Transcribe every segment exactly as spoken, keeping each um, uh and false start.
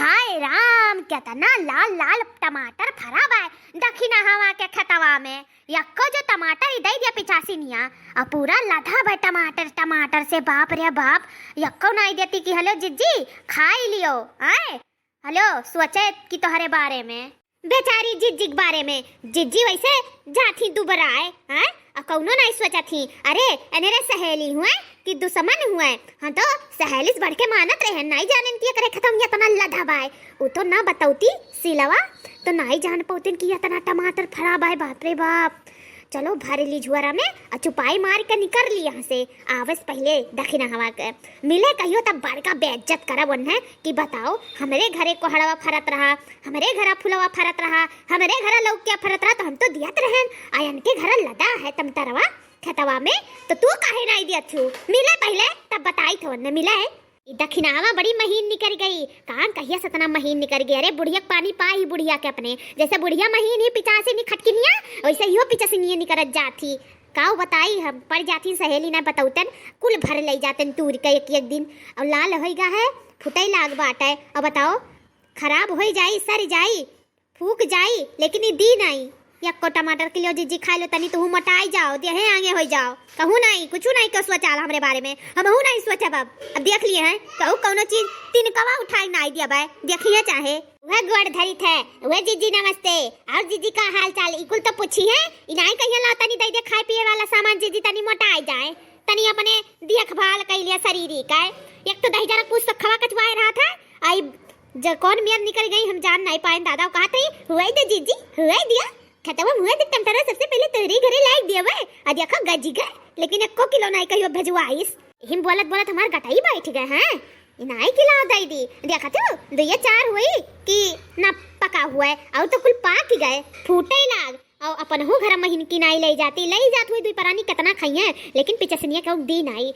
हाय राम, केतना लाल लाल टमाटर फरा बाय दखिनहवा के खेतवा में। यक्को जो टमाटर ही दइ दिया पिचासिनिया, अउ पूरा लदा बाय टमाटर, टमाटर से, बाप रे बाप। यक्को नाई देती कि हलो जिज्जी, खाई लियो, आय? हलो, सोचे कि तोहरे बारे में, बेचारी जिज्जी के बारे में। जिज्जी वैसे जात ही दुबराए, हैं? अउ कउनो नाई सोचत ही। अरे, एनरे सहेली हुए कि दुश्मन हुए? हम तो सहेली से बढ़ के मानत रहे, नाई जानेन कि एकरे खेतवा में एतना लदा बाय। उ तो ना बतौती सिलवा, तो नाई जान पौतिन कि एतना टमाटर फरा बाय, बाप रे बाप। चलो, भर ली झुआरा में अउ चुपाई मार के निकर ली यहाँ से। आवस पहिले दखिनहवा के मिले कहियो तब बड़का बेइज्जत करब ओन्हे कि बताओ, हमरे घरे कोहड़वा फरत रहा, हमरे घरा फुलवा फरत रहा, हमरे घरा लौकिया फरत रहा, तो हम तो दियत रहेन। आ इनके घरा लदा है टमाटरवा खेतवा में, तो तू काहे नाई दियत हू? मिले पहिले तब बताइत हो, न मिले। ई दखिनहवा बड़ी महीन निकर गई। कान कहिया से इतना महीन निकर गई? अरे बुढ़िया के पानी पा ही बुढ़िया के अपने। जैसे बुढ़िया महीन ही पिचासिनी खटकिनिया, वैसे इहो पिचासिनिया निकरत जात ही। काउ बताई हम, पड़ जात ही सहेली ना बतौतन, कुल भर लइ जातन तूर के एक एक दिन। अउ लाल होइगा है, फुटइ लाग बाटइ। अउ बताओ, खराब होइ जाई, सर जाई, फूक जाई, लेकिन ई दी नाई। यक्को टमाटर के लियो जिज्जी, खाइ लो तनी, तुहू मोटाई जाओ, देहे आगे होइ जाओ। कहू नाई, कुछु नाई, क्यों सोचाल हमरे बारे में? हमहू नाई सोचब अब। अब देख लिए हैं, कहू कउनो चीज तिनकवा उठाई नाई दियबे, देखिए चाहे। वह गोड़ धरित है, वह जिज्जी नमस्ते। अउर जिज्जी का हाल चाल? ई कुल तो पूछी है, ई नाई कहिया ला तनी दइ दे खाए पिए वाला सामान जिज्जी, तनी मोटाई जाए, तनी अपने देखभाल कइ लिया शरीर का। एक तो दही जरा कुछ तो खवा कचवाए रहा था, आई ज-, कौन मेर निकल गई, हम जान नाई पाएन दादा। कहत ही, "हुआई दे जिज्जी, हुआई दिया, खेतवा में हुआई दे, टमाटर सबसे पहिले तोहरे घरे लाइ दिया बे।" आ देखा गजी गए, लेकिन एक्को किलो नाई कहियो भेजवाइस। हिम बोलत बोलत हमार गटाई बैठ गए हैं। ई नाई किलो दइ दी, देखा तू, दुइये चार हुई कि ना पका हुआ है, अउर तो कुल पाक गए, फूटइ लाग। अउ अपनहू घर महीन की नाई लइ जाती, लइ जात हुई दुइ परानी केतना खइहें, लेकिन पिचसनिया के दी नाई।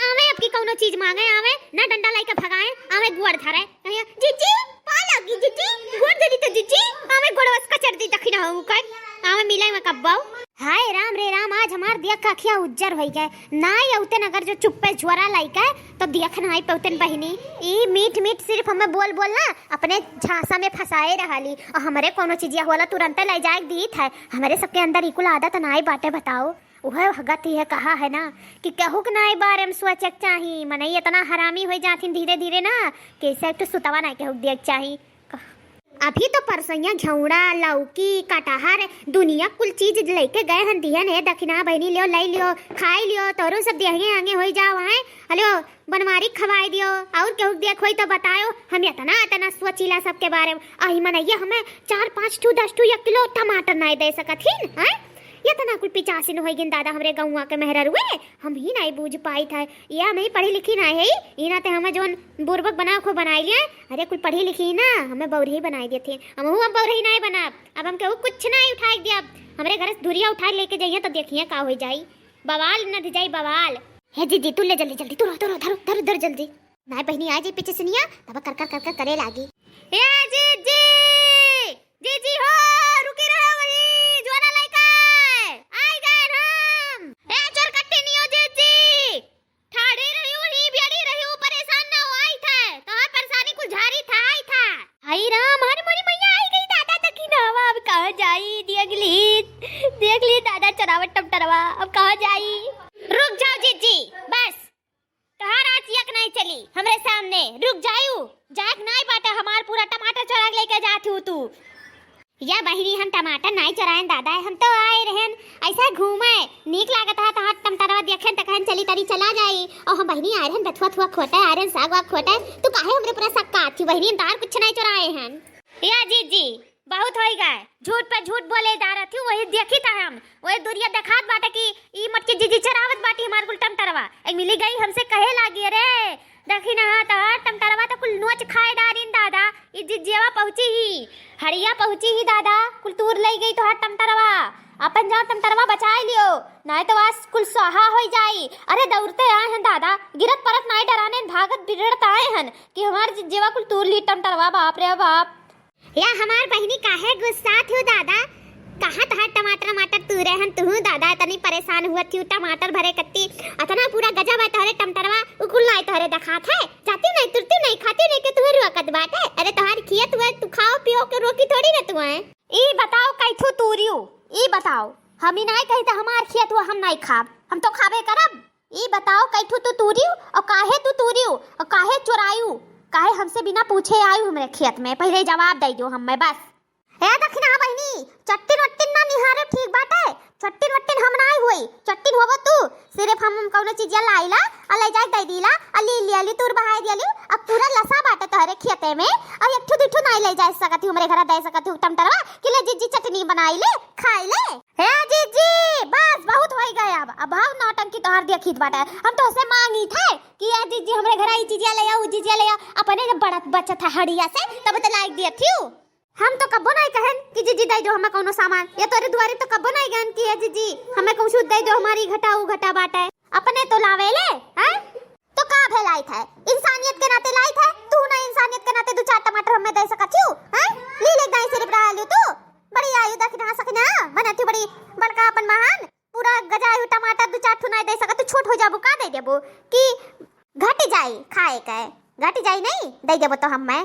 आवे अब की कउनो चीज मांगे, आवे ना डंडा लाइके भगाए, आवे गोड़ धरे, कहिया, "जिज्जी, पा लागी जिज्जी, गोड़ धरी तो जिज्जी।" आवे गोड़वा से कचर दी, दखिनहवा कर, आवे मिले में कब्बो। हाय राम रे राम, आज हमार देख के अखिया उज्जर होइ गए। नाई अउतन अगर जो चुप्पे झुआरा लाइके, तो देख नाई पउतन बहिनी। ई मीठ मीठ सिर्फ हमें बोल बोल ना अपने झांसा में फंसाए रहली, अउ हमरे कउनो चीजिया होला तुरंते लइ जाए के दीत है। हमरे सबके अंदर ई कुल आदत नाई बाटे, बताओ। उहे गति है, कहा है ना कि केहू के नाई बारे में सोचे के चाही। मनई एतना हरामी होइ जाथिन धीरे धीरे ना कि ऐसे एक ठो सुतवा नाई केहू के दिए के चाही। अभी तो परसैया घेउड़ा, लौकी, कटहर, दुनिया कुल चीज लइके गए हन, दिहन, "हे दखिना बहिनी, लियो, लइ लियो, खाइ लियो, तोरो सब देहिए आगे होइ जाओ, हैं? हलियो, बनवारी खवाइ दियो, अउर केहू के दिए के होई तो बतायो।" हम एतना, एतना सोचिला सबके बारे में। अही मनइया हमें चार पाँच ठू, दस ठू, एक किलो टमाटर नाई दे सकत हिन, हैं? एतना कुल पिचासिन होइ गिन दादा हमरे गउँवा के मेहररुए, हम ही नाई बूझ पाइत है। ये हम ही पढ़ी लिखी नाई है, ई नाते हमें जौन बुरबक बनावे को बनाई लिए। अरे कुल पढ़ी लिखी ना, हमें बौरही बनाई देते। हमहू अब बौरही नाई बनाब, अब हम केहू कुछ नाई उठाए दियब। हमरे घर से धुरिया उठाए लेके जाइए तो देखिए का होइ जाई, बवाल नध जाई बवाल। हे जिज्जी, तू ले जल्दी जल्दी, तू रो, तू रो, धरो, धरो, धर जल्दी। नाई बहिनी आ जाई पिचसनिया, तब कर कर कर कर करे लागी। ए जिज्जी, जिज्जी हो, रुकी रहो वही, जोरा लइका, आई गए हम। ए चोर कट्टी नियो जिज्जी, ठाड़ी रही हूँ, ही बेड़ी रही हूँ, परेशान ना हो, आई था, तोहर परेशानी कुल झारी था, आई था। हाय राम, हर मोरी मैया आई गई दादा, दखिनहवा अब कहाँ जाई, देख ली, देख ली दादा चोरावत टमाटरवा, अब कहाँ जाई? रुक जाओ जिज्जी, बस। तोहार आज एक नाई चली हमरे सामने, रुक जायू, जाए के नाई बाटे हमार, पूरा टमाटर चोरा के लेके जात हू तू। या बहिनी, हम टमाटर नाई चोराएन दादा, हम तो आए रहेन ऐसा घूमे, नीक लागत है तोहार टमाटरवा देखेन त कहन चली तनी चला जाई। और हम बहिनी आए रहेन बथुआ थुआ खोटे, आए रहेन साग वाग खोटे, तू काहे हमरे पूरा शक का थी बहिनी, हम तोहार कुछ नाई चोराए हन। या जिज्जी, बहुत होई गए, झूठ पे झूठ बोले जा रही थी, वही देखी था हम, वही दुरिया देखात बाटे कि ई मोटकी जिज्जी चरावत बाटी हमार कुल टमाटरवा। एक मिली गई हमसे कहे लागी, "अरे, देखी ना, तोहार टमाटरवा तो कुल नोच खाए डारिन दादा, ई जिज्जियावा पहुँची ही, हड़िया पहुँची ही दादा, कुल तूर लइ गई तोहार टमाटरवा, अपन जाओ टमाटरवा बचाए लियो, नाहीं तो आज कुल स्वाहा होई जाई।" अरे दौड़ते आए हन दादा, गिरत परत नाहीं डरानेन, भागत बिरड़त आए हन कि हमार जिज्जियावा कुल तूर ली टमाटरवा, बाप रे बाप। या हमार बहिनी काहे गुस्सात हो दादा? कहाँ तोहार टमाटर, टमाटर तूरे हन तुहू दादा, इतनी परेशान हुआ थी, टमाटर भरे कत्ती, अतना पूरा गजब है तोहरे टमटरवा, उ कुल नाई तोहरे देखात है, जाती नाई, तुरती नाई, खाती नाई के तुहे रोकत बाटे। अरे तोहार खियत हुआ, तू खाओ पियो के रोकी थोड़ी ना तू है। ई बताओ कैथू तूरियो, ई बताओ, हम ई नाई कही त हमार खियत हुआ हम नाई खाब, हम तो खाबे करब। ई बताओ कैथू तू तूरियो और काहे तू तूरियो और काहे चोरायू, काहे हमसे बिना पूछे आयू हमरे खेत में, पहले जवाब दे दो हमें बस। ए दखिनहा बहिनी, चट्टिन वट्टिन ना निहारे ठीक बाटे, चट्टिन वट्टिन हम नाई होई, चट्टिन होबो तू, सिर्फ हम कौनो चीजिया लाइला, आ ले जाए दे दीला, आ ली लिया ली तूर बहाए दिया ली, अब पूरा लसा बाटे तोहरे खेते में, और एक ठो दू ठो नाई ले जाए सकत ही, हमरे घरा दे सकत ही टमटरवा, कि ले जिज्जी चटनी बनाई ले, खाई ले। हे जिज्जी, बस बहुत होई गए अब, अब भाव नौटंकी तोहार देखित बाटे, हम तोहसे मांगी थे कि ए जिज्जी हमरे घरा ई चीजिया ले आओ, ऊ चीजिया ले आओ, अपने जब बड़त बचत है हड़िया से, तब तो लाइक दिया थी। हम तो कब्बो नाई कहन कि जिज्जी दे दो हमें कौनो सामान, या तोरे दुआरे तो कब्बो नाई गन कि ए जिज्जी हमें कुछ दे दो, हमारी घटा ऊ घटा बाटे। अपने तो लावे ले, हैं? तो का भे लाई थे? इंसानियत के नाते लाई थे, तू ना इंसानियत के नाते दो चार टमाटर हमें दे सकत हियो, हैं? ली ले दाई सिर्फ रहा लियो तू। बड़ी आयु दखिनहा सखिनहा, बने थी बड़ी बड़का अपन महान, पूरा गजायु टमाटर दो चार ठो नाई दे सकत, तू छोट हो जाबू का दे देबू कि घट जाई खाए के, घट जाई नहीं, दे देबो तो हमें।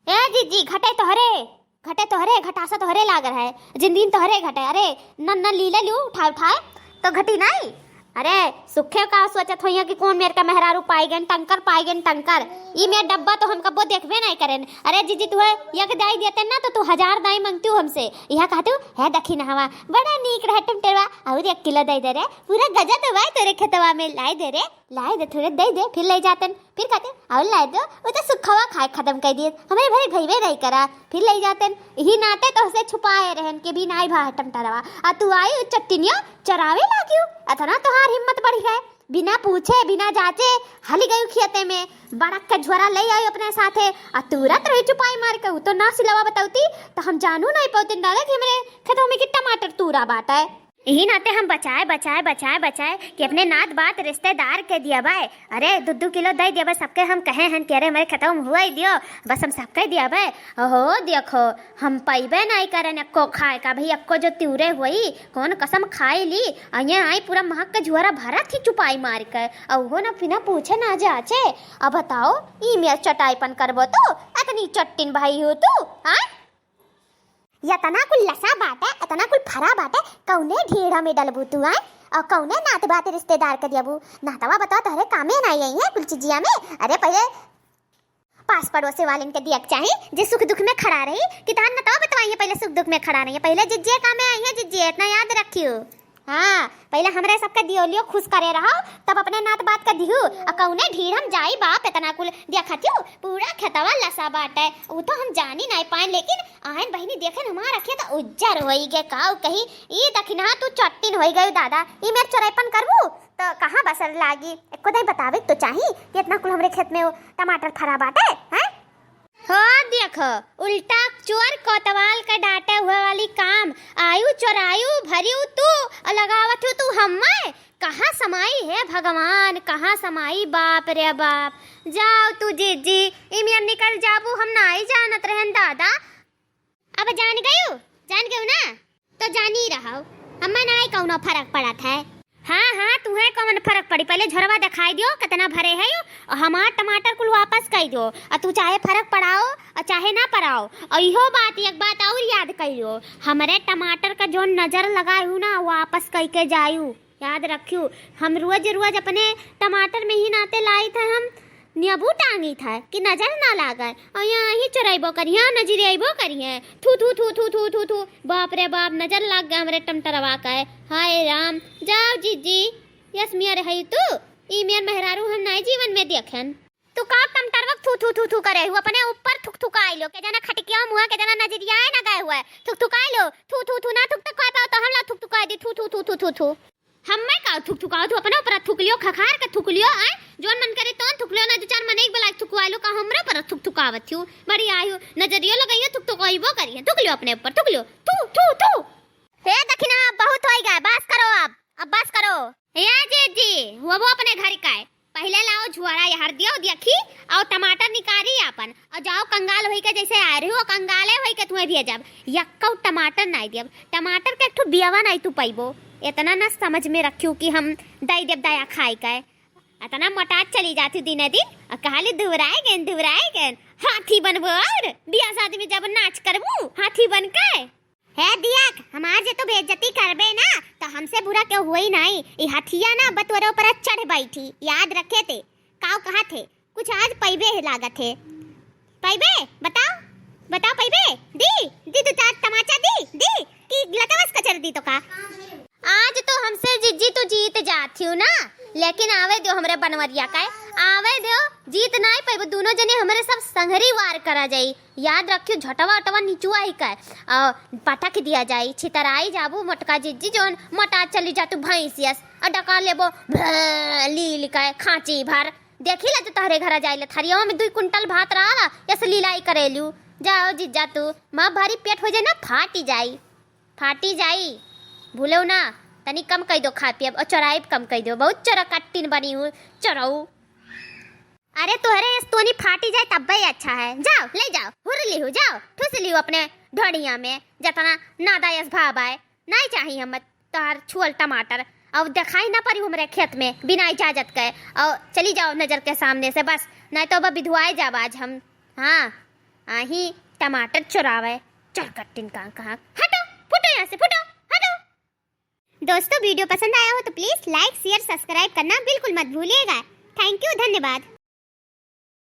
ए जिज्जी, घटे तोहरे, घटे तोहरे, घटासा तोहरे लाग रहे, जिंदगी तोहरे घटे। अरे, न, न लीले लियो, उठाए, उठाए, तो घटी नहीं। अरे, सुखे का सोचत होइया कि कौन मेर का मेहरारू पाई गन, टंकर पाई गन, टंकर। ई मेर डब्बा तो हम कब्बो देखबे नहीं करेन। अरे जिज्जी, तुहे एक दाई देते ना, तो तू हजार दाई मांगती हूँ हमसे। यह कहती हूँ, "है दखिनहवा, बड़ा नीक रहे टमटरवा, और एक किलो दे दे रे, पूरा गजा तो भाई तोरे खेतवा में लाई दे रे।" लाए दे, थोड़े दे दे, फिर ले जातन, फिर कहते, "और लाए दो, वो तो सुखवा खाए खत्म कर दिए, हमारे भरे भईबे नहीं करा, फिर ले जातन।" यही नाते तोहसे छुपाए रहन के भी नाई भा टमटरवा, आ तू आई उ चट्टिनिया चरावे लागियो, अतना तोहार हिम्मत बढ़ी है, बिना पूछे, बिना जांचे, हली गई खेते में, बड़क के झोरा ले आई अपने साथे, आ तुरत रही चुपाई मार के, उ तो ना सिलवा बतौती, तो हम जानू नहीं पौतिन दादा कि हमरे खेतों में कि टमाटर तूरा बाटे। यही नाते हम बचाए, बचाए, बचाए, बचाए कि अपने नात बात रिश्तेदार के दियाबे। अरे, दू दू किलो दे दियाबे सबके। हम कहे हन कि अरे, हमारे खेतवा में हुआ ही दियो, बस हम सबके दियाबे। ओहो, देखो, हम पइबे नहीं करन एक्को खाए का। भाई, एक्को जो तिउरे हुई, कौन कसम खाई ली? अये आई पूरा महक के झुआरा भरा थी चुपाई मार के। अहो ना बिना पूछे ना जाचे। अब बताओ, ई मेर चटाईपन करबो तू? अतनी चट्टिन भाई हो तू, हाँ? यतना कुल लसा बाटे, यतना कुल फरा बाटे, कौने ढीढ़ा में डलबू तू, आय? और कौने नात बात रिश्तेदार के दियाबू? नातवा बताओ, तोहरे कामे ना आई है कुल चीजिया में। अरे, पहले पास पड़ोसे वालिन के दिया के चाही, जे सुख दुख में खड़ा रही, कि तहार नतवा बतवाई है, पहले सुख दुख में खड़ा रही है, पहले जिज्जिए कामे आई है, जिज्जिए, इतना याद रखियो। हाँ, पहले हमरे सबके दियोलियो खुश करे रहो, तब अपने नात बात के दिहू। आ कौने ढीढ़ हम जाई बाप, इतना कुल देखत हूँ, पूरा खेतवा लसा बाटे, उ तो हम जानी नहीं पाए, लेकिन आयन बहिनी देखे न हमार अखिया तो उज्जर होई गे, काऊ कही, "ई दखिनहा तू चट्टिन होई गई दादा, ई मेर चोरैपन करबू तो कहाँ बसर लागी?" एको दाई बतावे के तो चाही कि इतना कुल हमरे खेत में वो टमाटर फरा बाटे, हैं? हो देखो, उल्टा चोर कोतवाल के डांटे हुए वाली काम, आयु चोरायु भरियु तू, और लगावत हूँ तू हम्मे, कहाँ समाई है भगवान, कहाँ समाई, बाप रे बाप। जाओ तू जिज्जी, इमियर निकल जाबू, हम नाई जानत रहन दादा। अब जान गयू, जान गयू ना, तो जानी रहो, हमें नाई कौनो फर्क पड़त है। हाँ, हाँ, तुहे कौन फर्क पड़ी, पहले झोरवा दिखाई दियो, कितना भरे है यो, और हमार टमाटर कुल वापस कर दियो, और तू चाहे फर्क पड़ाओ, और चाहे ना पड़ाओ, और इहो बात, एक बात और याद कर लियो, हमरे टमाटर का जो नजर लगायू ना, वापस कई के जायू। याद रखियो, हम रोज रोज अपने टमाटर में ही नाते लाई थे, हम नींबू टांगी थे कि नजर ना लागे, और यहाँ ही चोरैबो करिए, नजरियाइबो करिए। थू, थू, थू। बाप रे बाप, नजर लाग गया हमरे टमटरवा का है। हाय राम, जाओ जिज्जी, यस मिया रही तू, ई मियर मेहरारू हम नाई जीवन में देखन। तू का टमटरवा थू, थू, थू, थू करे हु, अपने ऊपर थुक थुकाई लो, के जना खटिकिया मुआ, के जना नजरियाए ना गए हुए, थुक थुकाई लो, थू, थू, थू ना थुक थुकाए पाओ तो हम ला थुक थुकाई दी, थू, थू, थू। हम्मे का थुक थुकावत हूँ, अपने ऊपर थुक लियो, खखार के थुक लियो, आय? जोन मन करे तोन थुक लियो, ना दो चार मनई के बुला के थुकवा लो, का हमरे ऊपर थुक थुकावत हूँ? बड़ी आयु, नजरियो लगाइयो, थुक थुकाइबो करिए, थुक लियो अपने ऊपर, थुक लियो, थू, थू, थू। हे दखिना, बहुत होई गए, बस करो अब, अब बस करो। हे जिज्जी, वो, वो अपने घर का है, पहिले लाओ झुआरा यहर दियो, देखी, अउ टमाटर निकारी आपन, अउ जाओ कंगाल होई के जैसे आए रही हो, कंगाले होई के तुम्हें भेजब। यक्कौ टमाटर नाई दियब, टमाटर के एक ठो बियावा नाई तू पइबो। इतना ना समझ में रखियो कि हम दई देब दया खाए के। इतना मोटात चली जाती दिने दिन, अउ कहली दुबराए गएन, दुबराए गएन, हाथी बनबो अउर बियाह शादी में जब नाच करबू हाथी बन के। हे दियक, हमार जे तू बेइज्जती करबे ना, तो हमसे बुरा केहू होई नाई। ई हथिया ना बतुअरे ऊपर चढ़ बैठी, याद रखे ते। काऊ कहा थे, कुछ आज पैबे है लागत है। पैबे? बताओ, बताओ पैबे? दी, दी दो चार तमाचा दी, दी कि लतवस कचर दी तो का? आज तो हमसे जिज्जी तू जीत जात हियो ना, लेकिन आवे दो हमरे बनवरिया का, आवे दो, जीत नाई पैबो, दोनों जने हमरे सब संघरी वार करा जाई। याद रखियो, झटवा उटवा निचुआ ही का, और पटक दिया जाई, छितराई जाबू मोटका जिज्जी, जौन मोटा चली जातू भैंसियस, और डका लेबो भै, लील का खांची भर। देखी ला जो तहरे घरा जाइले, थरियावा में दुई कुंटल भात रहला, यस लीलाई करेलू। जाओ जिज्जा तू, माँ भारी पेट हो जाए ना, फाटी जाई, फाटी जाई। भूलो ना, तनी कम कई दो खाए पियब, और चोराइब कम कई दो, बहुत चोरा कट्टिन बनी हूँ, चोराऊ। अरे तोहरे यस तोनी फाटी जाए तब्बे अच्छा है, जाओ ले जाओ, हुर लिहू, जाओ ठुस लिहू अपने ढोड़िया में, जतना नादा यस भाव आए। नाई चाही हम तोहार छुअल टमाटर। अब देखाई ना पड़ी हमरे खेत में बिना इजाजत के। और चली जाओ नजर के सामने से बस, नाई तो अब बिधुआए जाब आज हम। हाँ, आही टमाटर चुरावे, चरकट्टिन कहाँ कहाँ। हटो, फुटो यहाँ से, फुटो, हटो। दोस्तों, वीडियो पसंद आया हो तो please like, share, subscribe करना बिल्कुल मत भूलिएगा। Thank you, धन्यवाद।